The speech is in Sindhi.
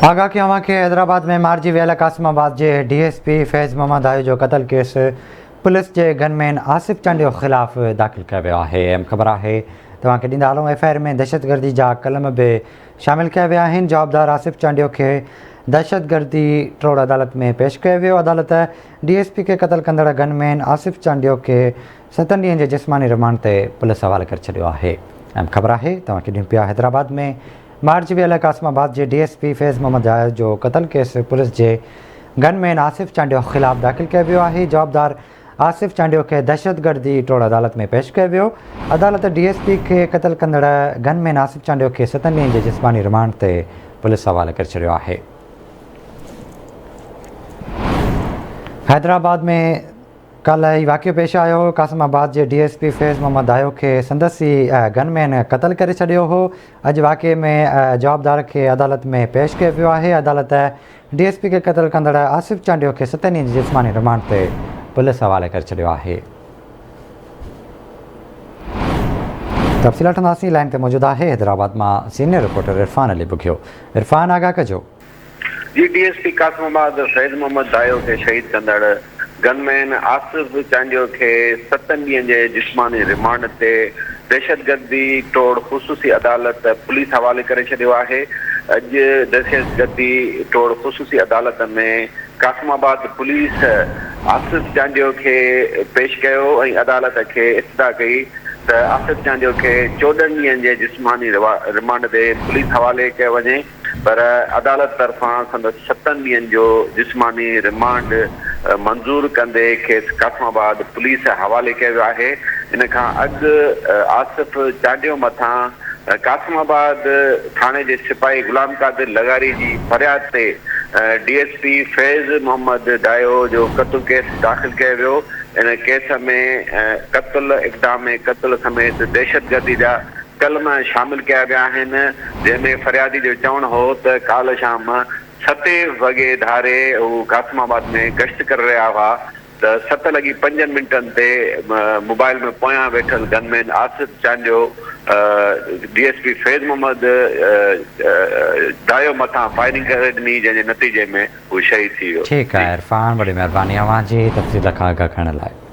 آگاهه ڪيان اوهان کي حيدرآباد ۾ مارجي ويل قاسم آباد جي D S P Faiz Muhammad Dayo جو قتل ڪيس پوليس جي گن مين آصف چانڊيو خلاف داخل ڪيو ويو آهي اهم خبر آهي توهان کي ڏيندا هلون ايف I R ۾ دهشتگردي جا قلم به شامل ڪيا ويا آهن جوابدار آصف چانڊيو کي دهشتگردي ٽوڙ عدالت ۾ پيش ڪيو ويو عدالت ڊي ايس پي کي قتل ڪندڙ گن مين آصف چانڊيو کي ستن ڏينهن جي جسماني رمانڊ تي پوليس حوالي ڪري ڇڏيو آهي اهم خبر آهي توهان کي ڏيون پيا حيدرآباد ۾ مارچ ويل قاسم آباد جي D S P Faiz Muhammad Dayo جو قتل ڪيس پوليس جي گن مين آصف چانڊيو خلاف داخل ڪيو ويو آهي، جوابدار آصف چانڊيو کي دهشتگردي ٽوڙ عدالت ۾ پيش ڪيو ويو، عدالت ڊي ايس پي کي قتل ڪندڙ گن مين آصف چانڊيو کي ستن ڏينهن جي جسماني رمانڊ تي پوليس حوالي ڪري ڇڏيو آهي. حيدرآباد ۾ ڪالهه هي واقعو پيش آيو هو، قاسم آباد جي D S P Faiz Muhammad Dayo کي سندس ئي گن مين قتل ڪري ڇڏيو هو، اڄ واقعي ۾ جوابدار کي عدالت ۾ پيش ڪيو ويو آهي، عدالت ڊي ايس پي کي قتل ڪندڙ آصف چانڊيو کي ستن ڏينهن جي جسماني رمانڊ تي پوليس حوالي ڪري ڇڏيو آهي. تفصيل وٺنداسين، لائين تي موجود آهي حيدرآباد مان سينيئر رپورٽر عرفان علي ٻگهيو، عرفان آگاهه ڪجو. جي D S P Qasimabad Faiz Muhammad Dayo کي شهيد ڪندڙ گن مين آصف چانڊيو کي ستن ڏينهن جي جسماني رمانڊ تي دهشتگردي ٽوڙ خصوصي عدالت پوليس حوالي ڪري ڇڏيو آهي. اڄ دهشتگردي ٽوڙ خصوصي عدالت ۾ قاسم آباد پوليس آصف چانڊيو کي پيش ڪيو ۽ عدالت کي استدعا ڪئي ته آصف چانڊيو کي 14 ڏينهن جي جسماني رمانڊ تي پوليس حوالي ڪيو وڃي. پر عدالت طرفان سندس ستن ڏينهن جو جسماني رمانڊ منظور ڪندي کيس قاسم آباد پوليس حوالي ڪيو ويو آهي. ان کان اڳ آصف چانڊيو مٿان قاسم آباد ٿاڻي جي سپاهي غلام قادر لغاري جي فرياد تي D S P Faiz Muhammad Dayo جو قتل ڪيس داخل ڪيو ويو. ان ڪيس ۾ قتل، اقدام قتل سميت دهشتگردي جا قلم شامل ڪيا ويا آهن، جنهن ۾ فريادي جو چوڻ هو ته ڪالهه شام ستين وڳي ڌاري هو قاسم آباد ۾ گشت ڪري رهيا هئا ته ست لڳي پنجن منٽن تي موبائل ۾ پويان ويٺل gunman Asif Chandio D S P Faiz Muhammad Dayo مٿان فائرنگ ڪري ڏني، جنهن جي نتيجي ۾ هو شهيد ٿي ويو. ٺيڪ آهي عرفان وڏي مهرباني اوهان جي تفصيل کان آگاهه ڪرڻ لاء.